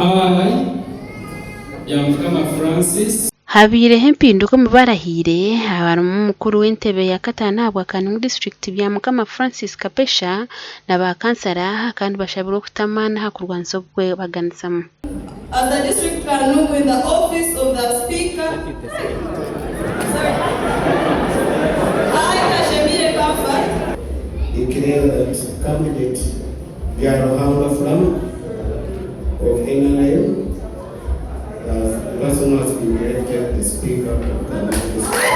I, Byamukama Francis. Habaireho empinduka omu barahiire abarimu mukuru w'entebe ya kataano ahabwa Kanungu disiturikiti Byamukama Francis Kapesha na ba kansara kandi bashabirwe okuta amaani aha kurwanisa obukwebaganisamu. As the District Kanungu in the office of the Speaker, sorry, I, Kashemire Comfort, Declare that candidate Byaruhanga Frank of NRM as the person who has been elected the Speaker of Kanungu District.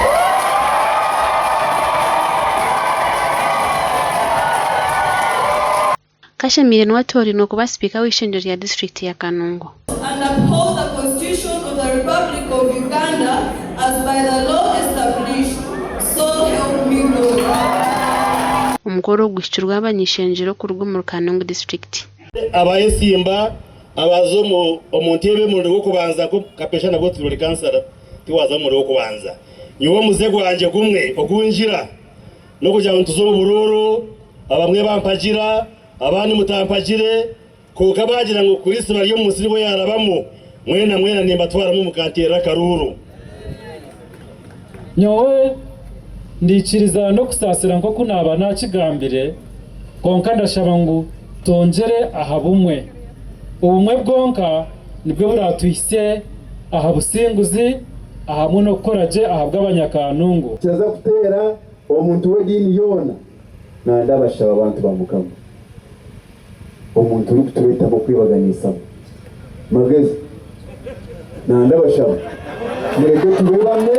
Kashemeire niwe atoorainwe kuba sipiika w'eishengyero rya disiturikiti ya Kanungu. And uphold the Constitution of the Republic of Uganda as by the law established, so help me God. Omukoro ogu guhikirweho abany'eishengyero kuruga omuri Kanungu disiturikiti. Abayesimba abaza omu nteebe omurundi gw'okubanza Kapesha nabwo ori kansara tiwaza omu murundi gw'okubanza. Nyowe omuze gwangye gumwe ogu ngira N'okugira ngu nituza omu buruuru, abamwe bampagira, abandi mutampagire, kwonka baagira ngu Kristo bari omu musiri we yaarabamu, mwena mwena nimbatwaramu mukanteerera akaruuru. Nyowe ndaikiriza n'okusaasira nk'oku naaba naakigambire, kwonka ndashaba ngu twongyere aha bumwe. Obumwe bwonka nibwo buraatuhitsye aha businguzi ahamwe n'okukora gye ahabw'abanyakanungu. Kiraza kuteera omuntu w'ediini yoona. Nandabashaba bantu ba Mukama, omuntu orikutureetamu okwebaganisamu magezi, nandabashaba mureke tube bamwe,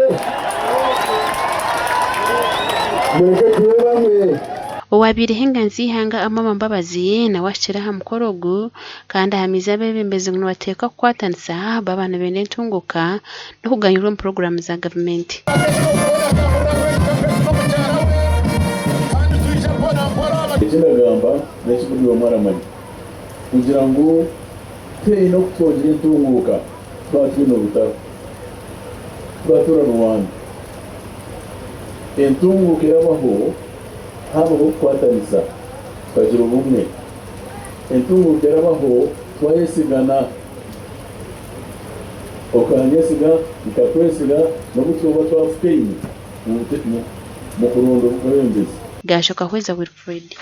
mureke tube bamwe. Owabaireho enganzi y'eihanga Amama Mbabazi nawe ahikire aha mukoro ogu kandi ahamiize abeebembezi ngu nibateekwa kukwatanisa baaba nibenda entunguuka n'okuganyirwa omu puroguraamu za gavumenti. Eki ndagamba n'eki buri omwe aramanya, kugira ngu tihaine oku twogira entunguuka twaba twine orutaro, twaba turarwana. Entunguuka erabaho habaho okukwatanisa tukagira obumwe. Entunguuka erabaho twayesigana. Okanyesiga, nkakwesiga, n'obu turikuba twafukaine omu kuronda obwebembezi. Gaashoka Hweza Wilfred.